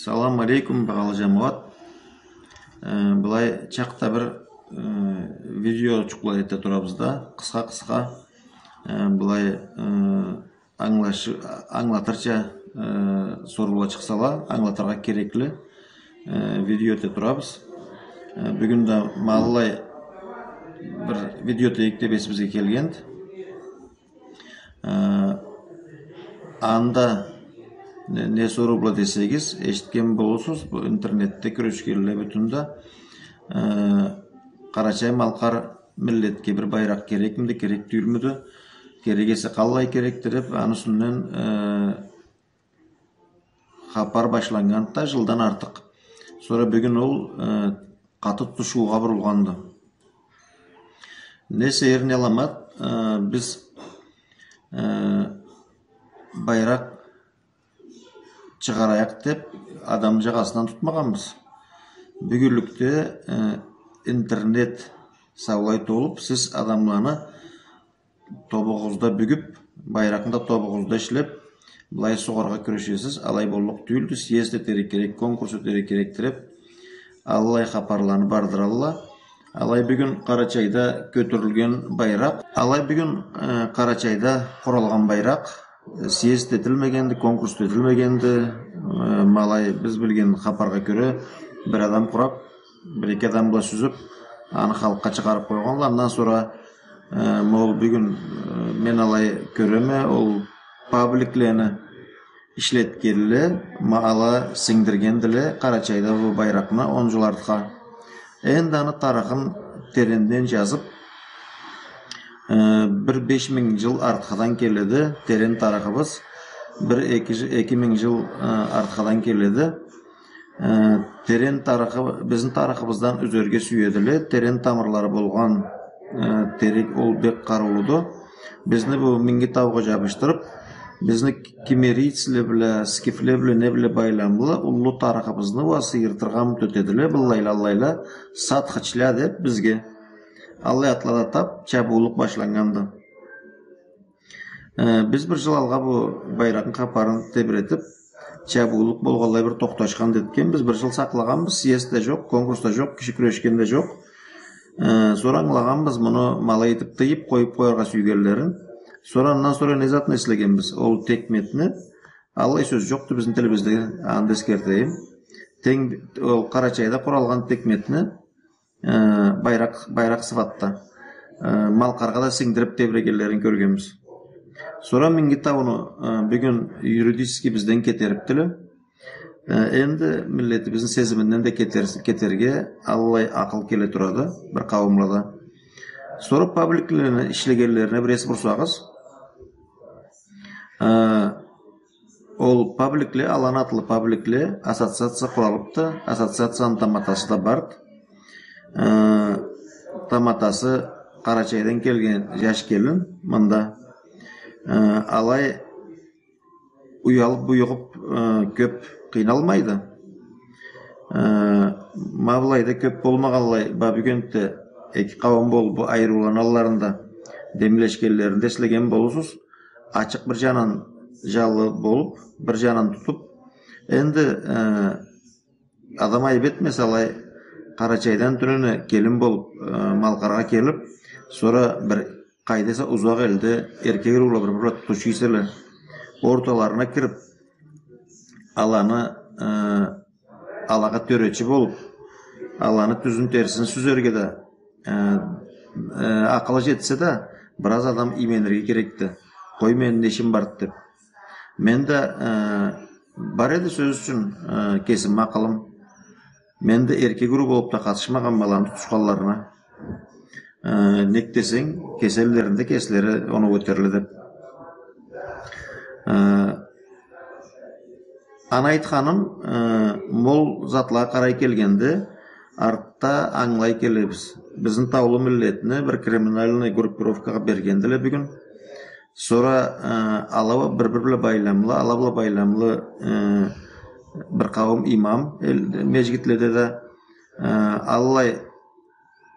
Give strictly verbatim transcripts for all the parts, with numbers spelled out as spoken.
Салам алейкум, багъалы джамауат. Э, былай чакъда бир, э, видеочукъла эте турабыз да, къысха-къысха, э, былай, э, ангылашы-, ангылатырча, э, соруула чыкъсала, ангылатыргъа керекли, э, видео эте турабыз. Э, бюгюн да ма аллай бир видео этейик деп эсибизге келгенди. Э, анда не, не соруу бла десегиз, эшитген болурсуз, бу интернетде кюрешгенле бютюн да, э, къарачай-малкъар миллетге бир байракъ керекмиди, керек тюйюлмюдю, керек эсе къаллай керекди деп, аны юсюнден, э, хапар башланнганды да жылдан артыкъ. Сора бюгюн ол, э, къаты тутушуугъа бурулгъанды. Не сейир, не аламат, э, биз, э, байракъ чыгъарайыкъ деп адам джагъасындан тутмагъанбыз. Бюгюнлюкде, э, интернет саулай толуп, сиз адамланы тобугъузда бюгюп, байракъны да тобугъузда ишлеп, былай сугъаргъа кюрешесиз, алай боллукъ тюйюлдю, съезд этерге керек, конкурс этерге керекди деп, аллай хапарланы бардыралла. Алай бюгюн Къарачайда кётюрюлген байракъ, алай бюгюн, э, Къарачайда къуралгъан байракъ, э, съезд этилмегенди, конкурс этилмегенди, э, ма алай биз билген хапаргъа кёре, бир адам къурап, бир-эки адам бла сюзюп, аны халкъгъа чыгъарып къойгъанла. Андан сора, э, ма ол бюгюн, э, мен алай кёреме, ол пабликлени ишлетгенле, ма ала сингдиргендиле Къарачайда бу байракъны он джыл артха. Энди аны тарыхын теренден джазып, э, бир беш минг джыл артхадан келеди терен тарыхыбыз, бир эки, эки минг джыл, э, артхадан келеди. Э, терен тарыхы, бизни тарыхыбыздан юзерге сюедиле. Терен тамырлары болгъан, э, терек ол бек къарыулуду. Бизни бу Минги таугъа джабышдырып, бизни кимерийцле бла, скифле бла, не бла байламлы уллу тарыхыбызны уа сыйыртыргъа умут этедиле. Быллайла, аллайла, сатхычла деп бизге аллай атла да атап, чабыуулукъ башланнганды. Э, биз бир джыл алгъа бу байракъны хапарын тебретип, чабыуулукъ болгъанлай бир тохташхан да этгенбиз, бир джыл сакълагъанбыз, съезд да джокъ, конкурс да джокъ, киши кюрешген да джокъ. Э, сора ангылагъанбыз муну ма алай этип тыйып, къоюп къояргъа сюйгенлерин. Сора андан сора не затны эслегенбиз? Ол текметни, аллай сёз джокъду бизни тилибизде, аны да эсгертейим. Тенг, ол Къарачайда къуралгъан текметни, э, байракъ, байракъ сыфатда, э, Малкъаргъа да сингдирип тебрегенлерин кёргенбиз. Сора Минги тауну, э, бюгюн юридически бизден кетерипдиле. Э, энди миллетибизни сезиминден да кетер-, кетерге аллай акъыл келе турады бир къауумлада. Сора пабликлени ишлегенлерине бир эс бурсагъыз, э, ол пабликле, аланы атлы пабликле ассоциация къуралыпды, ассоциацияны таматасы да барды. Э, таматасы Къарачайдан келген джаш келин мында. Э, алай уялып-буюгъуп, э, кёп къыйналмайды. Э, ма былайда кёп болмагъанлай, ба бюгюн да эки къауум болуп, бу айырыуланалларында, демлешгенлеринде эслеген болурсуз, ачыкъ бир джанын джанлы болуп, бир джанын тутуп, энди, э, адам айып этмесе, алай Къарачайдан тюнене келин болуп, э, Малкъаргъа келип, сора бир къайда эсе узакъ элде эркек-урулу бир-бир бла тутушуучу эселе, орталарына кирип, аланы, э, алагъа тёречи болуп, аланы тюзюн-терсин сюзерге да, э, э, акъылы джетсе да, бир аз адам ийменирге керекди. Къой, мени не ишим барды деп. Мен да, э, бар эди, сёз ючюн, э, кесими акъылым. Мен да эркек-уру болуп да къатышмагъанма аланы тутушханларына. Э, нек десенг, кеси эллеринде кеслери оноу этерле деп. Э, аны айтханым, э, ма ол затлагъа къарай келгенде, артда ангылай келебиз. Бизни таулу миллетни бир криминальный группировкагъа бергендиле бюгюн. Сора, э, ала бла бир-бир бла байламлы, ала бла байламлы, э, бир къауум имам, эл-, межгитледе да, э, аллай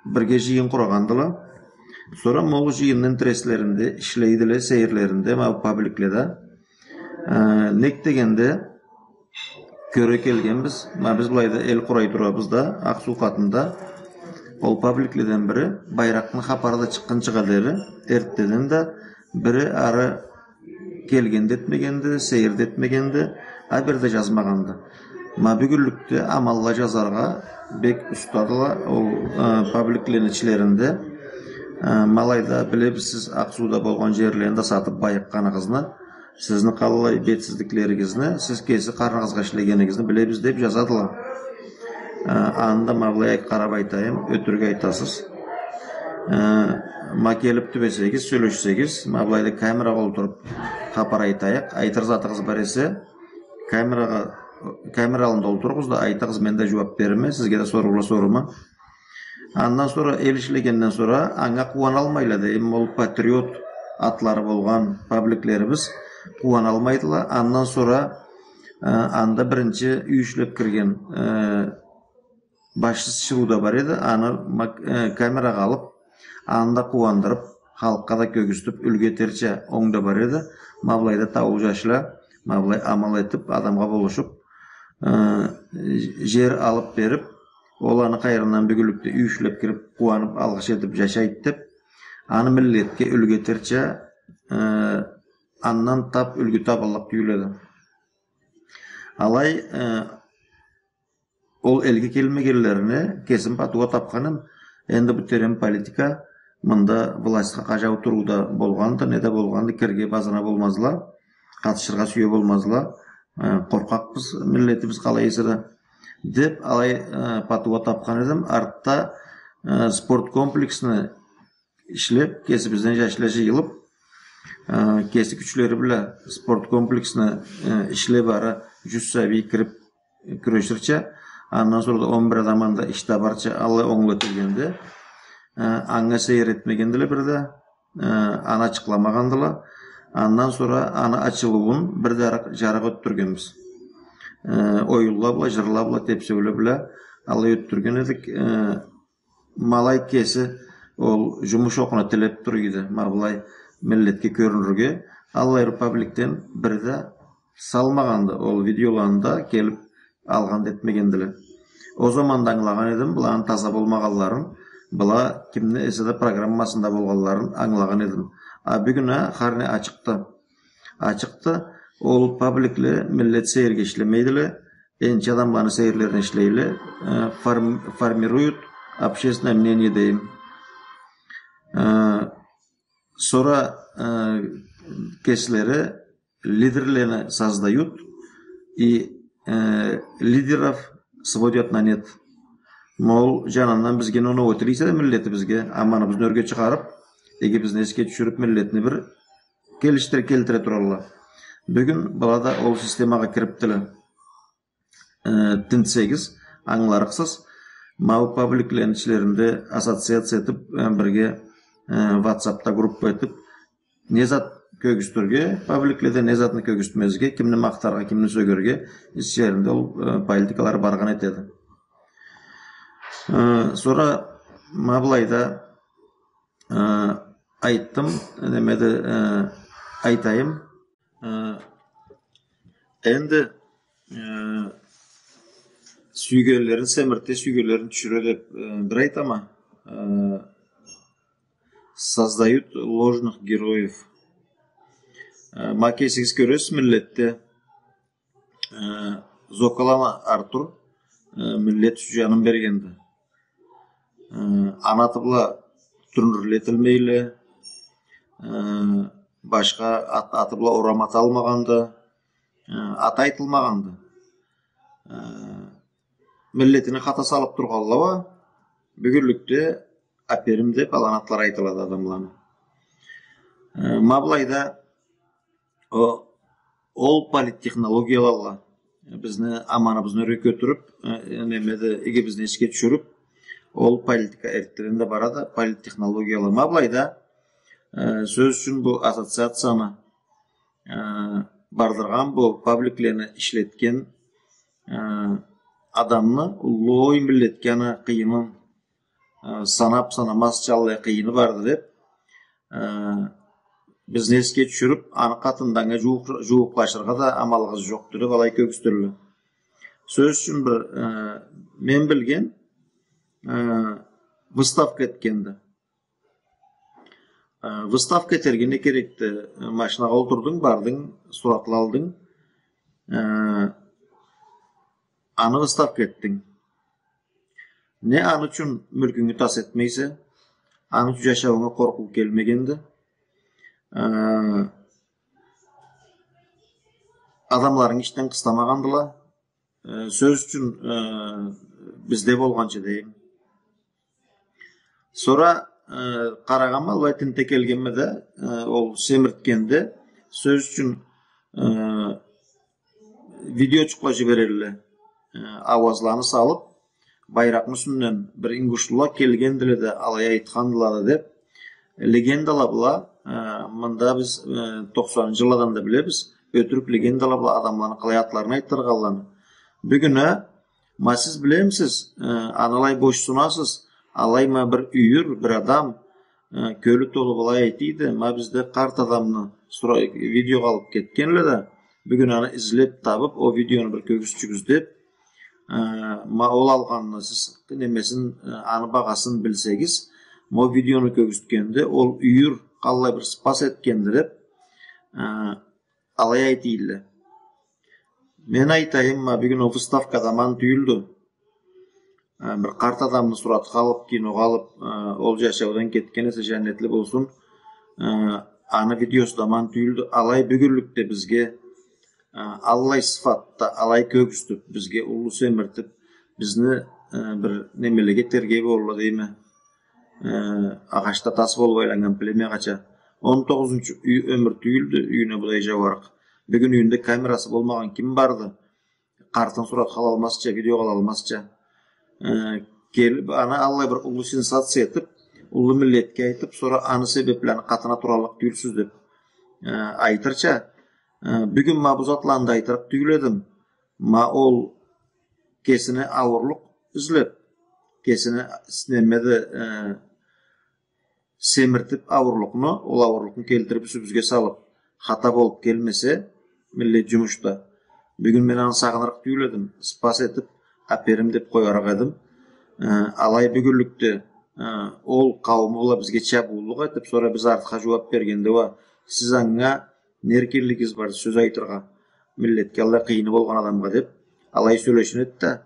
бирге джыйын къурагъандыла. Сора ма ол джыйынны интереслеринде ишлейдиле, сейирлеринде, ма пабликледе. Э, нек дегенде, кёре келгенбиз. Ма биз былайда эл къурай турабыз да, Акъ-Суу къатында ол пабликледен бири байракъны хапары да чыкъгъынчыгъа дери, эртдеден да бири ары келген да этмегенди, сейир да этмегенди, а бир да жазмагъанды. Ма бюгюнлюкде аманла жазаргъа бек устадыла ол, э, пабликлени ичлеринде. Э, ма алайда билебиз сиз Акъ-Сууда болгъан жерлени да сатып байыкъгъаныгъызны, сизни къаллай бетсизликлеригизни, сиз кеси къарныгъызгъа ишлегенигизни билебиз деп жазадыла. Э, аны да ма былай къарап айтайым, ётюрюк айтасыз. Э, ма келип тюбесегиз, сёлешсегиз, ма былайда камерагъа олтуруп хапар айтайыкъ, айтыр затыгъыз бар эсе, камерагъа, камера аллында олтуругъуз да айтыгъыз, мен да жууап берирме, сизге да соруула сорума. Андан сора эл ишлегенден сора анга къууаналмайла да, эм ол патриот атлары болгъан пабликлерибиз къууаналмайдыла. Андан сора, э, анда биринчи юй ишлеп кирген, э, башчы чырыу да бар эди. Аны мак-, э, камерагъа алып, аны да къууандырып, халкъгъа да кёргюзтюп, юлгю этерча онг да бар эди. Ма былайда таулу жашла, ма былай амал этип, адамгъа болушуп, э, жер алып берип, ол аны къайрындан бюгюнлюкде юй ишлеп кирип, къууанып, алгъыш этип жашайды деп, аны миллетге юлгю этерча, э, андан тап юлгю табыллыкъ тюйюл эди. Алай, э, ол элге келмегенлерине кесим патуа тапханым. Энди бу терен политика, мында властха къажау туруу да болгъанды, не да болгъанды, кирге базана болмазла, къатышыргъа сюе болмазла. Э, къоркъакъбыз, миллетибиз къалай эсе да, деп, алай, э, патуа тапхан эдим. Артда, э, спорт комплексни ишлеп, кесибизден жашла жыйылып, э, кеси кючлери бла спорт комплексни, э, ишлеп, ары жюз сабий кирип кюреширча, андан сора да он бир адам анда иш табарча, аллай онгла этилгенди. Э, анга сейир этмегендиле бир да, э, аны ачыкъламагъандыла. Андан сора аны ачылыуун бир да жарыкъ, жарыкъ ётдюргенбиз. Э, оюнла бла, жырла бла, тепсеуле бла алай ётдюрген эдик. Э, Ма алай кеси ол жумуш окъуна тилеп тура эди, ма былай миллетге кёрюнюрге. Аллай бир пабликден бири да салмагъанды, ол видеоланы да келип алгъан да этмегендиле. Ол заманда ангылагъан эдим, быланы таза болмагъанларын, была кимни эсе да программасында болгъанларын ангылагъан эдим. А бюгюн а хар не ачыкъды. Ачыкъды. Ол пабликле миллет сейирге ишлемейдиле. Энчи адамланы сейирлерине ишлейле, э, форм-, формируют общественное мнение дейим. Э, сора, э, кеслери лидерлени создают и, э, лидеров сводят на нет. Ма ол жанындан бизге не оноу этиле эсе да, миллетибизге, аманыбызны ёрге чыгъарып, игибизни эсге тюшюрюп, миллетни бир келишдир-, келтире туралла. Бюгюн была да ол системагъа кирипдиле. Э, тинтсегиз, ангыларыкъсыз. Ма бу пабликлени ичлеринде ассоциация этип, э, бирге, э, ватсапда группа этип, не зат кёргюзтюрге, пабликледе не затны кёргюзтмезге, кимни махтаргъа, кимни сёгерге, ичлеринде ол, э, политикалары баргъан этеди. Э, сора ма былайда, э, айтдым, неме да, э, айтайым. Э, энди, э, сюйгенлерин семирте, сюйгенлерин тюшюре деп, э, бир айтама. Э, создают ложных героев. Э, ма кесигиз кёресиз, миллетде, э, Зокаланы Артур, э, миллет ючюн жанын бергенди. Э, аны аты бла тюрнюрле этилмейле, э, башха ат-, аты бла орам аталмагъанды, э, аты айтылмагъанды. Э, миллетине хата салып тургъанла уа, бюгюнлюкде аперим деп аланы атлары айтылады адамланы. Э, ма былайда о-, ол политтехнологиялала бизни аманыбызны ёрге кётюрюп, э, неме да, игибизни эсге тюшюрюп, ол политика эртдеден да барады, политтехнологияла. Ма былайда, э, сёз ючюн бу ассоциацияны, э, бардыргъан, бу пабликлени ишлетген, э, адамны уллу миллетге аны къыйынын, э, санап санамазча аллай къыйыны барды деп, э, бизни эсге тюшюрюп, аны къатында анга жууукъ-, жууукълашыргъа да амалыгъыз жокъду деп алай кёргюзтелле. Сёз ючюн, бир, э, мен билген, э, выставка этгенди. Э, выставка этерге не керекди? Э, машинагъа олтурдунг, бардынг, суратла алдынг. Э, аны выставка этдинг. Не аны ючюн мюлкюнгю тас этмейсе, аны ючюн жашаууунга къоркъуу келмегенди. Э, адамларынг ишден къыстамагъандыла. Э, сёз ючюн, э, бизде болгъанча дейим. Сора, э, къарагъанма, былай тинте келгенме да, э, ол семиртгенде, сёз ючюн, э, видеочукъла жиберелле. Э, ауазланы салып, байракъны юсюнден бир ингушлула келгендиле да, алай айтхандыла да деп, легендала бла, э, мында биз, э, токъсанынчы жылладан да билебиз, ётюрюк легендала бла адамланы къалай атларын айтдыргъанланы. Бюгюн а, ма сиз билемисиз, э, аны алай бошсунасыз, алай ма бир юйюр, бир адам, э, кёлю толу былай айтыйды, ма бизде къарт адамны сура-, видеогъа алып кетгенле да, бюгюн аны излеп табып, ол видеону бир кёргюзтчюгюз деп, э, ма ол алгъанны сиз немесин, э, аны багъасын билсегиз, ма ол видеону кёргюзтгенде, ол юйюр къаллай бир спас этгенди деп, э, алай айтыйдыла. Мен айтайым, ма бюгюн ол выставка да аман тюйюлдю. Э, бир къарт адамны суратха алып, киногъа алып, э, ол жашаудан кетген эсе, жаннетли болсун. Э, аны видеосу да аман тюйюлдю. Алай бюгюнлюкде бизге, э, аллай сыфатда, алай кёргюзтюп, бизге уллу семиртип, бизни, э, бир немелеге тергей болла дейме. Э, агъачда тас болуп айланнган племягъача. Он тогъузунчу юй ёмюр тюйюлдю, юйюне былай жауарыкъ. Бюгюн юйюнде камерасы болмагъан ким барды? Къартын суратха ала алмазча, видеогъа ала алмазча. Э, келип, аны аллай бир уллу сенсация этип, уллу миллетге айтып, сора аны себепли аны къатына тураллыкъ тюйюлсюз деп, э, айтырча. Э, бюгюн ма бу затланы да айтырыкъ тюйюл эдим. Ма ол кесине ауурлукъ излеп, кесине с-, немеде, э, семиртип ауурлукъну, ол ауурлукъну келтирип юсюбюзге салып, хата болуп келмесе, миллет жумушда. Бюгюн мен аны сагъынырыкъ тюйюл эдим, спас этип, аперим деп къоярыкъ эдим. Э, алай бюгюнлюкде, э, ол къаууму бла бизге чабыууллукъ этип, сора биз артха жууап бергенде, уа, сиз анга не эркинлигигиз бар сёз айтыргъа, миллетге, аллай къыйыны болгъан адамгъа деп, алай сёлешинеди да.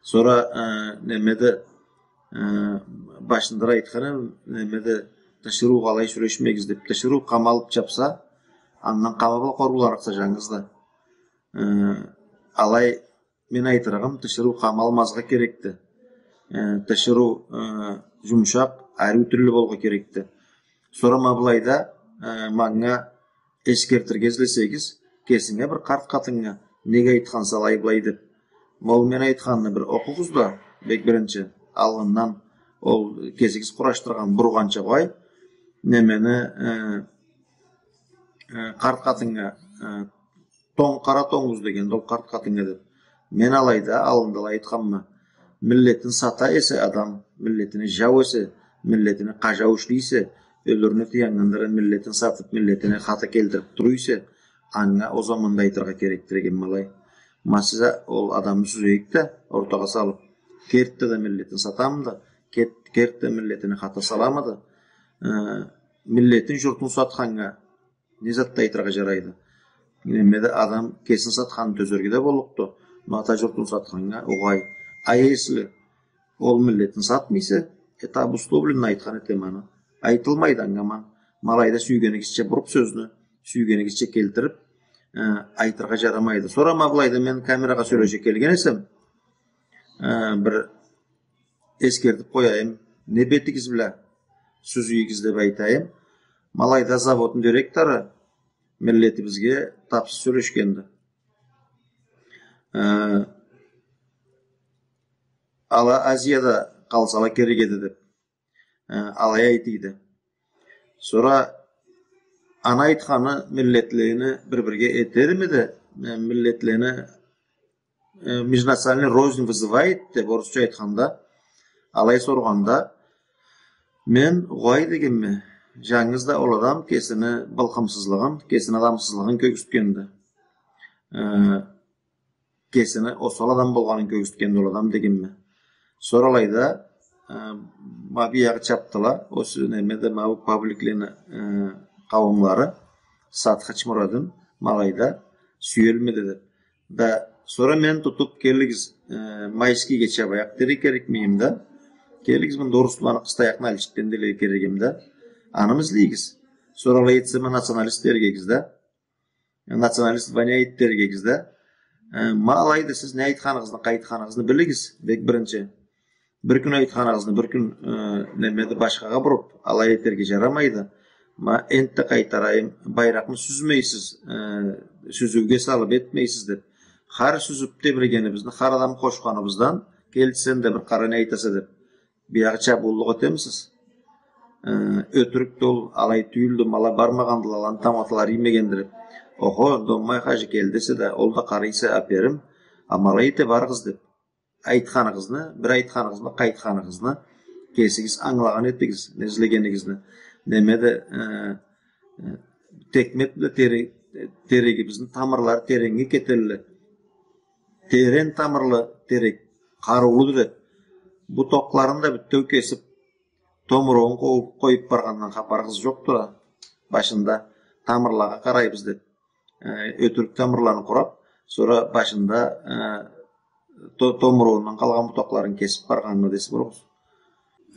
Сора, э, немеде, э, башында да айтхан эм, немеде, тиширыугъа алай сёлешмегиз деп, тиширыу къамалып чапса, андан къамы бла къорууларыкъса жангыз да. Э, алай мен айтырыгъым, тиширыу къамалмазгъа керекди. Э, тиширыу, э, жумушакъ, ариу тилли болургъа керекди. Сора ма былайда, э, манга эсгертирге излесегиз, кесинге бир къарт къатыннга неге айтханса алай былай деп. Ма ол мен айтханны бир окъугъуз да, бек биринчи, алгъындан ол кесигиз къурашдыргъан бургъанча къой, немени, э, э, къарт къатыннга, э, тон-, къара тонгуз дегенди ол къарт къатыннга деп. Мен алайда, аллында алай айтханма. Миллетин сата эсе адам, миллетине жау эсе, миллетине къажау ишлей эсе, ёлюрюне таяннганда да миллетин сатып, миллетине хата келтирип тура эсе, анга ол заманда айтыргъа керекди дегенме алай. Ма сиз а-, ол адамны сюзейик да, ортагъа салып. Керти да миллетин сатамы да, кет-, керти да миллетине хата саламы да, э, миллетин, журтун сатханнга не затды айтыргъа жарайды? Немеде адам кесин сатханын тёзерге да боллукъду, но ата журтун сатханнга угъай. А если ол миллетин сатмай эсе, это обусловленно айтхан этеме аны. Айтылмайды анга аман. Ма алайда сюйгенигизча буруп сёзню, сюйгенигизча келтирип, э, айтыргъа жарамайды. Сора ма былайда мен камерагъа сёлеше келген эсем, э, бир эсгертип къояйым, не бетигиз бла сюзейигиз деп айтайым. Ма алайда заводну директору миллетибизге тапсыз сёлешгенди. Э, ала Азияда къалсала керек эди деп, э, алай айтыйды. Сора аны айтханы миллетлени бир-бирге этедими да, э, миллетлени, э, межнациональный рознь вызывает деп, орусча айтханда, алай соргъанда, мен угъай дегенме, жангыз да ол адам кесини былхымсызлыгъын, кесини адамсызлыгъын кёргюзтгенди. Э, кесини осал адам болгъанын кёргюзтгенди ол адам дегенме. Сора алайда, э, ма биягъы чапдыла, ол сёз, неме да, ма бу Павликлени, э, къауумлары, Сатхыч Мурадин, ма алайда сюелмеди деп. Да, сора мени тутуп, келигиз, э, Майскийге чабайыкъ дерге керекме эдим да. Келигиз, мында орусланы къыстайыкъ, нальчикден дерге керегим да. Аны излейгиз. Сора алай этсе, ма националист дерге эгиз да. Националист воняет дерге эгиз да. Э, ма алайды, сиз не айтханыгъызны, къайтханыгъызны билигиз, бек биринчи. Бир кюн айтханыгъызны бир кюн, э, немеди, башхагъа буруп, алай этерге жарамайды. Ма энтда къайтарайым, байракъны сюзмейсиз, э, сюзюуге салып этмейсиз деп. Хар сюзюп тебрегенибизни, хар адам къошханыбыздан, келди, сен да бир къара, не айтаса деп. Биягъы чабыууллукъ этемисиз? Э, ётюрюкдю ол, алай тюйюлдю, ма ала бармагъандыла, аланы таматалары иймегенди деп. Охо, Доммай хажи келди эсе да, ол да къарай эсе, аперим, а ма алай эте барыгъыз деп. Айтханыгъызны, бир айтханыгъызны, къайтханыгъызны кесигиз ангылагъан этигиз, не излегенигизни. Неме да, э, э, текмет бла тере-, терегибизни тамырлары тереннге кетелле. Терен тамырлы терек къарыулуду деп, бутакъларын да бютеу кесип, томуругъун къоюп, къоюп баргъандан хапарыгъыз жокъду да, башында тамырлагъа къарайбыз деп, э, ётюрюк тамырланы къурап, сора башында, э, то-, томуругъундан къалгъан бутакъларын кесип баргъанына да эс буругъуз.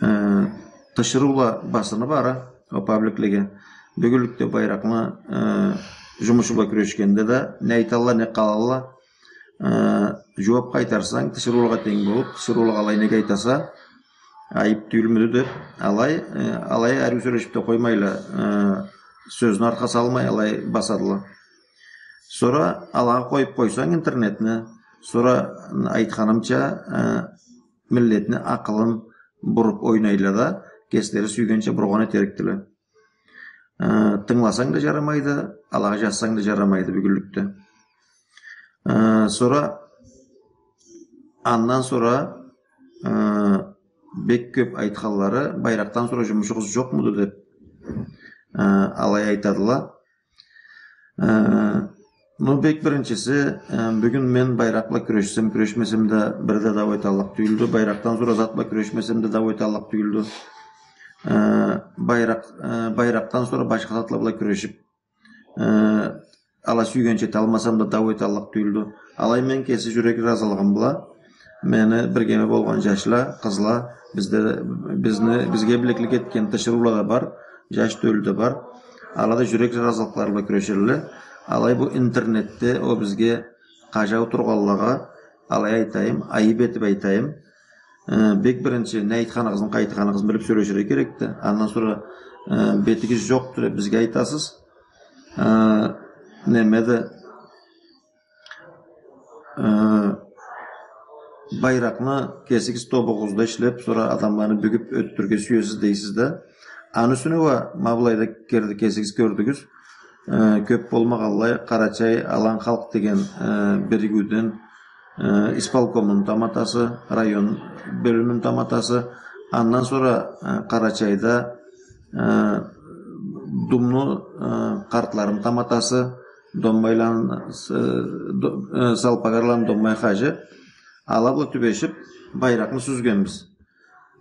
Э, тиширыула басынып бара, о Павликлеге. Бюгюнлюкде байракъны, э, жумушу бла кюрешгенде да, не айталла, не къалалла, э, жууап къайтарсанг, тиширыулагъа тенг болуп, тиширыулагъа алай нек айтаса, айып тюйюлмюдю деп, алай, э, алай ариу сёлешип да къоймайла, э, сёзню артха салмай, алай басадыла. Сора алагъа къоюп къойсанг интернетни, сора, айтханымча, э, миллетни акъылын буруп ойнайла да, кеслери сюйгенча бургъан этерикдиле. Э, тынгыласанг да жарамайды, алагъа жазсанг да жарамайды бюгюнлюкде. Э, сора, андан сора, э, бек кёп айтханлары, байракъдан сора жумушугъуз жокъмуду деп, э, алай айтадыла. Э, ну, бек биринчиси, э, бюгюн мен байракъ бла кюрешсем, кюрешмесем да, бир да дау эталлыкъ тюйюлдю. Байракъдан сора зат бла кюрешмесем да, дау эталлыкъ тюйюлдю. Э, байракъ, э, байракъдан сора башха затла бла кюрешип, э, ала сюйгенча эталмасам да, дау эталлыкъ тюйюлдю. Алай мен кеси жюрек ыразылыгъым бла, мени биргеме болгъан жашла, къызла, бизде, бизни, бизге эблеклик этген тиширыула да бар, жаш тёлю да бар. Ала да жюрек ыразылыкълары бла кюрешелле. Алай бу интернетде о бизге къажау тургъанлагъа, алай айтайым, айып этип айтайым. Э, бек биринчи, не айтханыгъызны, къайтханыгъызны билип сёлеширге керекди. Андан сора, э, бетигиз жокъду деп бизге айтасыз. Э, неме да, э, байракъны кесигиз тобугъузда ишлеп, сора адамланы бюгюп ётдюрюрге сюесиз дейсиз да. Аны юсюне уа, ма былайда кирди, кесигиз кёрдюгюз. Э, кёп болмагъанлай, Къарачай Алан Халкъ деген, э, биригиуден, э, исполкомну таматасы, район бёлюмюн таматасы, андан сора, э, Къарачайда, э, Думну, э, къартларыны таматасы, Доммайланы, э, До-, э, Салпагарланы Доммай хажи, ала бла тюбешип, байракъны сюзгенбиз.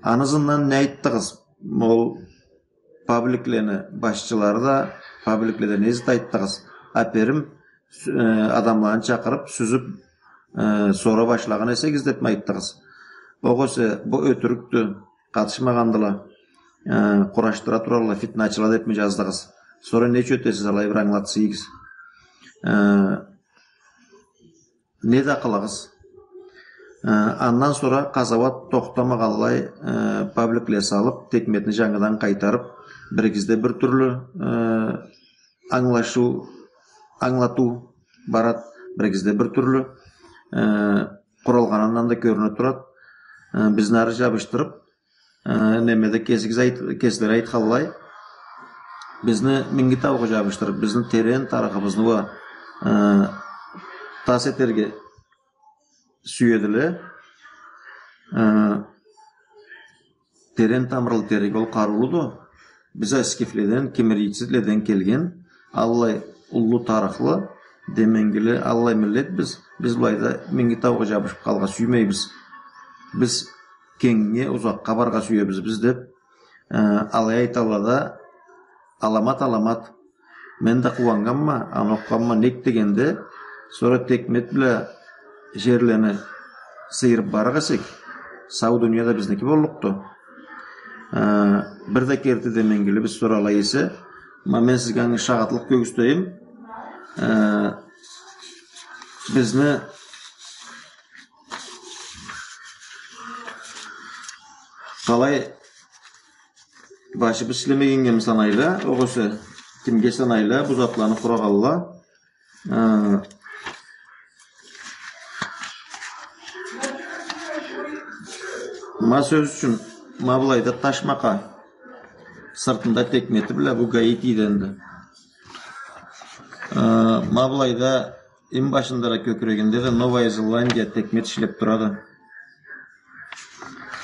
Аны ызындан не айтдыгъыз? Ол Павликлени башчылары да, Павликледе не зат айтдыгъыз? Аперим, сю-, э, адамланы чакъырып, сюзюп, э, сора башлагъан эсегиз депми айтдыгъыз? Огъесе бу ётюрюкдю, къатышмагъандыла, э, къурашдыра туралла, фитначыла депми жаздыгъыз? Сора не ючюн этесиз, алай бир ангылатсагъыз. Э, Не да къылыгъыз. Э, андан сора къазауат тохтамагъанлай, э, Павликле салып, текметни жангыдан къайтарып, биригизде бир тюрлю, э, ангылашыу, ангылатыу барат, биригизде бир тюрлю, э, къуралгъанындан да кёрюне турат. Э, бизни ары жабышдырып, Э, неме да кесигиз айт-, кеслери айтханлай, бизни Минги таугъа жабышдырып, бизни терен тарыхыбызны уа, э, тас этерге сюедиле. Э, терен тамырлы терек ол къарыулуду. Биз а скифледен, киммерийледен келген, аллай уллу тарыхлы, Деменгили аллай миллетбиз, биз былайда Минги таугъа джабышыб къалыргъа сюймейбиз. Биз кенгнге, узакъгъа барыргъа сюебиз биз деб, э, алай айталла да, аламат, аламат. Мен да къууаннганма, аны окъугъанма, нек дегенде, сора Текмет бла джерлени сыйырыб барыр эсек, сау дуния да бизники боллукъду. Э, бир да керти деменгили биз, сора алай эсе, ма мен сизге аны шагъатлыкъ кёргюзтейим. Э, бизни къалай башыбыз ишлемегеннгеми санайла, огъесе кимге санайла, бу затланы къурагъанла. Э, ма сёз ючюн, ма былайда Ташмака сыртында Текмети бла бу Гаитиденди. Э, ма былайда эм башында да кёкюрегинде да Новая Зеландия Текмет ишлеб турады.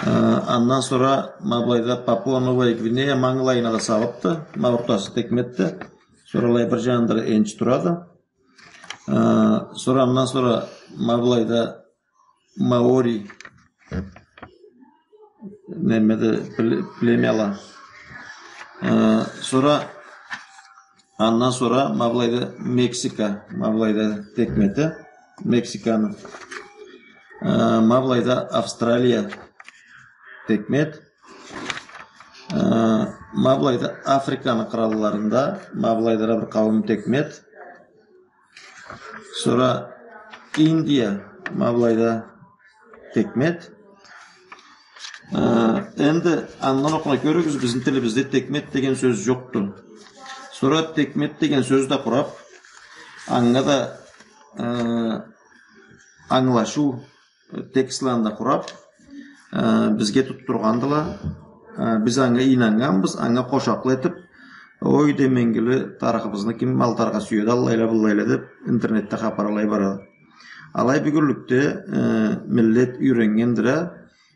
Э, андан сора ма былайда Папуа Новая Гвинея манглайына да салыбды, ма ортасы Текметди. Сора алай бир джанында да энчи турады. Э, сора андан сора ма былайда Маори, немеди, пле-, племяла. Э, сора, андан сора ма былайда Мексика, ма былайда Текмети, Мексиканы. Э, ма былайда Австралия Текмет. Э, ма былайда Африканы къыралларында, ма былайда да бир къауум Текмет. Сора Индия, ма былайда Текмет. Э, энди андан окъуна кёрюгюз, бизни тилибизде Текмет деген сёз джокъду. Сора Текмет деген сёз да къураб, анга да, э, ангылашыу текстланы да къураб, э, бизге тутдургъандыла. Э, биз анга ийнаннганбыз, анга къошакълыкъ этиб, ой, деменгили, тарыхыбызны ким малтаргъа сюеди, аллайла-быллайла деб, интернетде хапар алай барады. Алай бюгюнлюкде, э, миллет юйреннгендир а,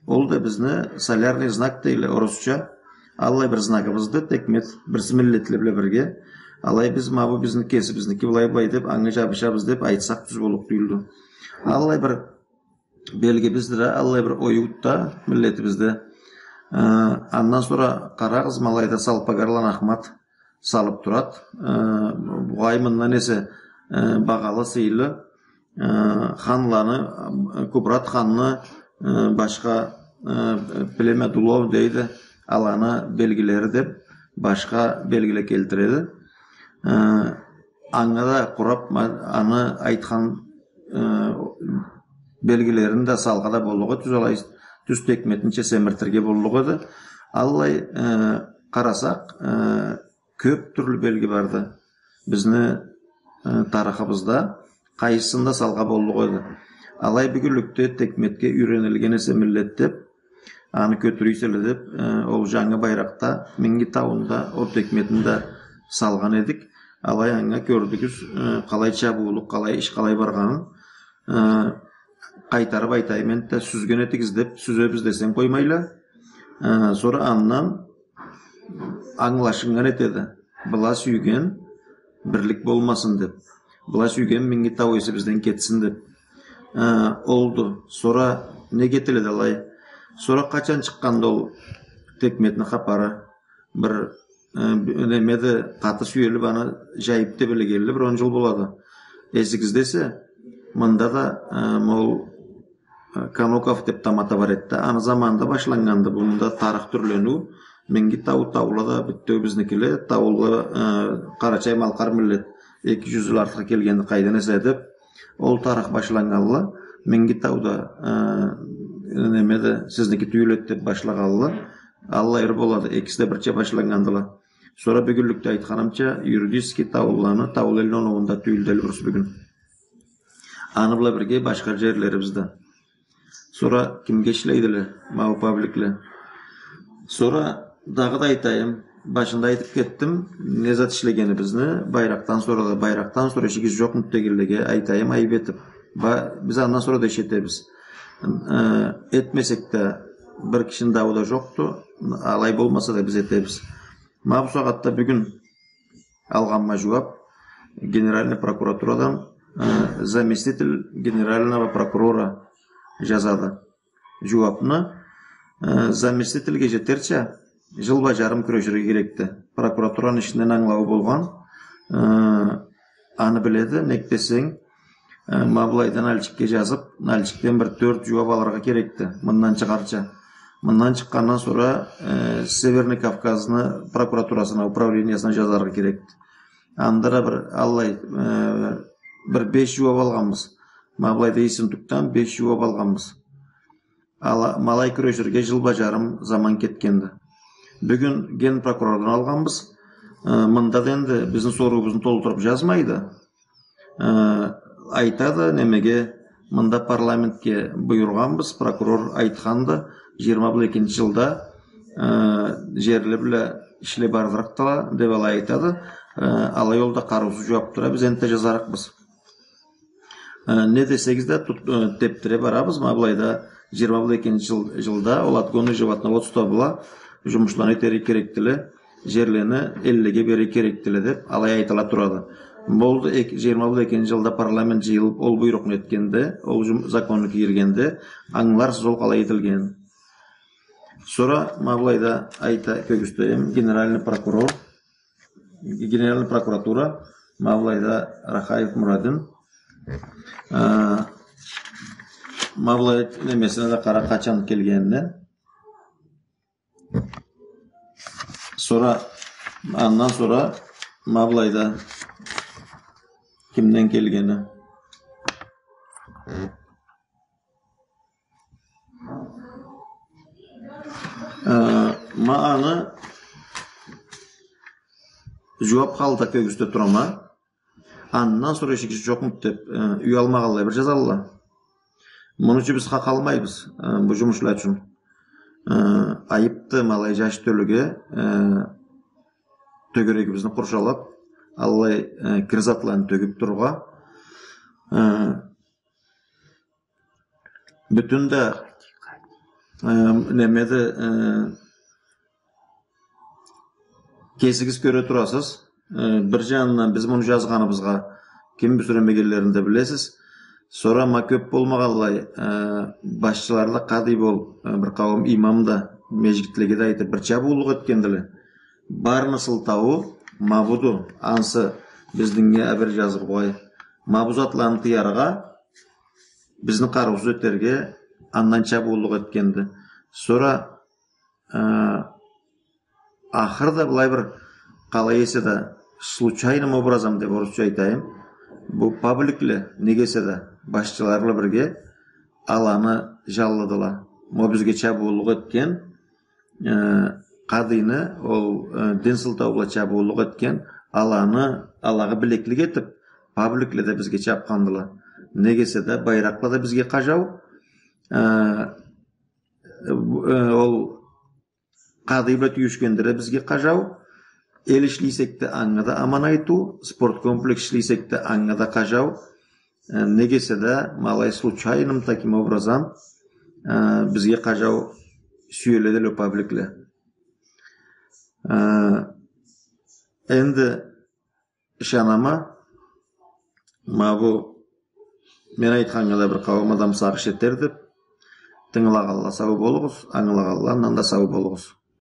ол да бизни солярный знак дейле орусча. Аллай бир знагыбызды, Текмет, бирси миллетле бла бирге. Алай биз, ма бу бизни кесибизники, былай-былай деб, анга джабышабыз деб айтсакъ, тюз боллукъ тюйюлдю. Аллай бир белгибиздир а, аллай бир оюуду да миллетибизде. Э, андан сора къарагъыз, ма былайда Салпагарланы Ахмат салыб турад. Э, бугъай мындан эсе, э, багъалы, сыйлы, э, ханланы, э, Кубрат ханны, э, башха, э, племя Дуло дейди, аланы белгилери деб, башха белгиле келтиреди. Э, анга да къураб, ма-, аны айтхан, э, белгилерин да салыргъа да боллукъ эди, тюз алай, тюз Текметнича семиртирге боллукъ эди. Аллай, э, къарасакъ, э, кёб тюрлю белги барды бизни, э, тарыхыбызда, къайсысын да салыргъа боллукъ эди. Алай бюгюнлюкде Текметге юйренилген эсе миллет деб, аны кётюре эселе деб, э, ол джангы байракъда Минги тауну да, ол Текметни да салгъан эдик. Алай анга кёрдюгюз, э, къалай чабыулукъ, къалай иш, къалай баргъанын. Э, къайтарыб айтайым энтда, сюзген этигиз деб, сюзебиз десенг къоймайла. Э, сора андан ангылашыннган этеди. Была сюйген бирлик болмасын деб. Была сюйген Минги тау эсибизден кетсин деб. Э, олду. Сора неге этиледи алай? Сора къачан чыкъгъанды ол Текметни хапары? Бир, э, б-, немеди, къаты сюелиб, аны джайыб тебрегенли бир он джыл болады. Эсигизде эсе, мында да, э, ма ол, э, Каноков деб тамата бар эди да, аны заманында башланнганды. Бу мында тарых тюрлениу, Минги тау, таула да бютеу бизникиле, таула, э, къарачай-малкъар миллет эки джюз джыл артха келгенди, къайдан эсе деб, ол тарых башланнганлы, Минги тауда, э, немеди, сизники тюйюл эди деб башлагъанлы. Аллай бир болады, экиси да бирча башланнгандыла. Сора бюгюнлюкде айтханымча, юридически тауланы, таулу элни оноуунда тюйюлдю Элбрус бюгюн. Аны бла бирге башха джерлерибиз да. Сора кимге ишлейдиле ма бу пабликле? Сора дагъыда айтайым, башында айтыб кетдим, не зат ишлегенибизни, байракъдан сора да, байракъдан сора ишигиз джокъмуду дегенлеге айтайым, айыб этиб. Ба-, биз андан сора да иш этебиз. Э, этмесек да, бир кишини дауу да джокъду, алай болмаса да биз этебиз. Ма бу сагъатда бюгюн алгъанма джууаб Генеральный прокуратурадан, Э, заместитель генерального прокурора жазады жууапны. Э, заместительге жетерча жыл бла жарым кюреширге керекди. Прокуратураны ишинден ангылауу болгъан, э, аны биледи, нек десенг, э, ма былайда Нальчикге жазып, Нальчикден бир тёрт жууап алыргъа керекди, мындан чыгъарча. Мындан чыкъгъандан сора, э, Северный Кавказны прокуратурасына, управлениясына жазаргъа керекди. Анда да бир аллай, э, бир беш жууап алгъанбыз. Ма былайда Ессентукдан беш жууап алгъанбыз. Ала-, ма алай кюреширге жыл бла жарым заман кетгенди. Бюгюн генпрокурордан алгъанбыз. Э, мында да энди бизни соруубузну толтуруп жазмайды. Э, айтады, немеге, мында парламентге буюргъанбыз, прокурор айтханды, жыйырма бла экинчи жылда, э, жерли бла ишле бардырыкъдыла, деп алай айтады. Э, алай ол да къарыусуз жууап тура, биз энтта жазарыкъбыз. Э, не десегиз да, тут-, э, тепдире барабыз. Ма былайда жыйырма бла экинчи жыл-, жылда ол отгонный животноводство бла жумушланы этерге керекдиле, жерлени эллеге берирге керекдиле деп алай айтыла турады. Болду, эк-, жыйырма бла экинчи жылда парламент жыйылып, ол буйрукъну этгенде, ол жум-, законну кийиргенде, ангыларсыз ол къалай этилген. Сора ма былайда айта кёргюзтейим, генеральный прокурор, генеральный прокуратура, ма былайда Рахаев Мурадин. Э, ма былай немесине да къара, къачан келгенине. Сора, андан сора ма былайда кимден келгени. Э, ма аны жууап халда кёргюзте турама. Андан сора эшик жокъмуду деп, э, уялмагъанлай бир жазалла. Муну ючюн биз хакъ алмайбыз, э, бу жумушла ючюн. Э, айыпды ма алай жаш тёлюге, э, тёгерегибизни къуршалап, аллай, э, кир затланы тёгюп турургъа. Э, Бютюн да, э, немеди, э, кесигиз кёре турасыз. Э, бир жанындан биз муну жазгъаныбызгъа ким бюсюремегенлерин да билесиз. Сора ма кёп болмагъанлай, э, башчылары да къадый болуп, э, бир къауум имам да межгитлеге да айтып, бир чабыууллукъ этгендиле. Барыны сылтауу ма буду, ансы биз динге абир жазып къой. Ма бу затланы тыяргъа, бизни къарыусуз этерге андан чабыууллукъ этгенди. Сора, э, ахырда былай бир, къалай эсе да, случайным образом деп орусча айтайым, бу пабликле, нек эсе да, башчылары бла бирге аланы жалладыла. Ма бизге чабыууллукъ этген, э, къадыйны, ол, э, дин сылтау бла чабыууллукъ этген, аланы, алагъа билеклик этип, пабликле да бизге чапхандыла. Нек эсе да, байракъла да бизге къажау, э, э, ол къадый бла тюйюшгенде да бизге къажау, эл ишлей эсек да, анга да аман айтыу, спорт комплекс ишлей эсек да, анга да къажау. Э, нек эсе да, ма алай случайным таким образом, э, бизге къажау сюеледиле пабликле. Э, энди ышанама, ма бу мен айтханнга да бир къауум адам сагъыш этер деп, тынгылагъанла сау болугъуз, ангылагъанла андан да сау болугъуз.